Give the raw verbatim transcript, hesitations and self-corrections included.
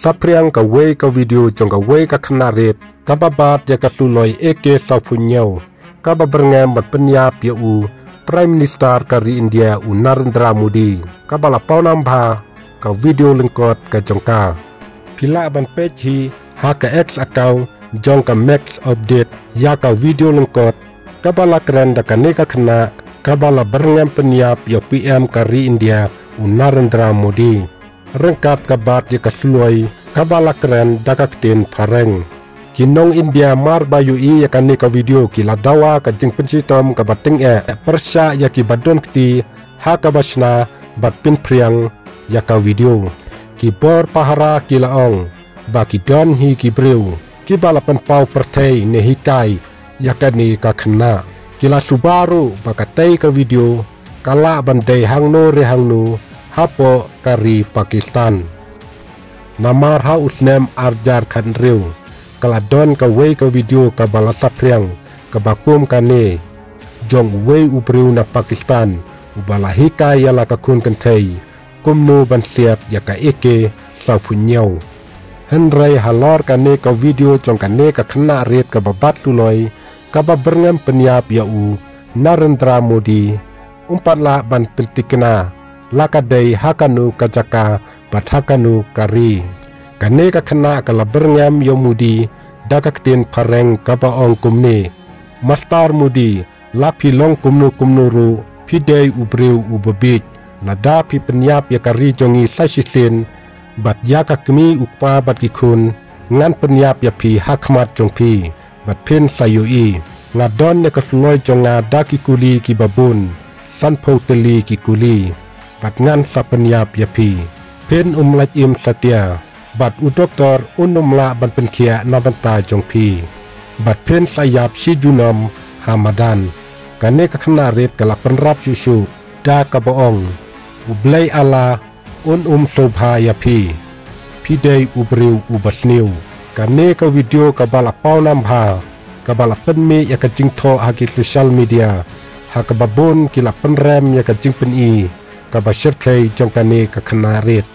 saphriang kawei ka video jong kawei ka khynnah rit kaba bat ïa ka suloi A K saw phew hynñiew, kaba byrngem ban pynïap ïa u Prime Minister ka ri India u Narendra Modi, kaba la pawnam bha ka video lyngkot ka jong ka. Phi lah ban peit hi ha ka X account jong ka Max Update ïa ka video lyngkot kaba la kren da kane ka khynnah kaba la byrngem pynïap ïa u P M ka ri India u Narendra Modi, ryngkat ka bat ïa ka suloi kaba la kren da ka ktien phareng. Ki nong India mar ba ïohi ïa kane ka video ki la dawa ka jingpynshitom kaba tyngeh pyrshah ïa kiba don kti ha kaba shna bad pynphriang ïa ka video. Ki bor pahara ki la ong ba ki don hi ki briew kiba la pynpaw pyrthei ne hikai ïa kane ka khynnah. Ki la suba ruh ba katei ka video ka lah ban dei hangno re hangno hapoh ka ri Pakistan. Namar ha u snem ar hajar khathynriew ka la don kawei ka video kaba la saphriang kaba kum kane jong uwei u briew na Pakistan uba la hikai ïa la ka khun kynthei kumno ban siat ïa ka A K saw phew hynñiew. Hynrei halor kane ka video jong kane ka khynnah rit kaba bat suloi kaba byrngem pynïap ïa u Narendra Modi, um pat lah ban pyntikna la ka dei ha kano ka jaka bad ha kano ka ri. Kane ka khynnah ka la byrngem ïa u Modi da ka ktien phareng kaba ong kumne: Master Modi, la phi long kumno kumno ruh phi dei u briew uba bieit. Lada phi pynïap ïa ka ri jong ngi sa shisien bad ïa ka kmie u kpa bad ki khun, ngan pynïap ïa phi ha khmat jong phi bad phin sa ïohi. Nga don ïa ka suloi jong nga da ki kuli kiba bun, sanphew tylli ki kuli, bad ngan sa pynïap ïa phi. Phin um lait im satia bad u doktor un ym lah ban pynkhiah na bynta jong phi, bad phin sa ïap shi junom ha madan. Kane ka khynnah rit ka la pynrap shuh shuh da kaba ong: U Blei Allah un ym sngewbha ïa phi. Phi dei u briew uba sniew. Kane ka video kaba la pawnam bha kaba la pynmih ïa ka jingthoh ha ki social media, ha kaba bun ki la pynrem ïa ka jingpyni kaba shyrkhei jong kane ka khynnah rit.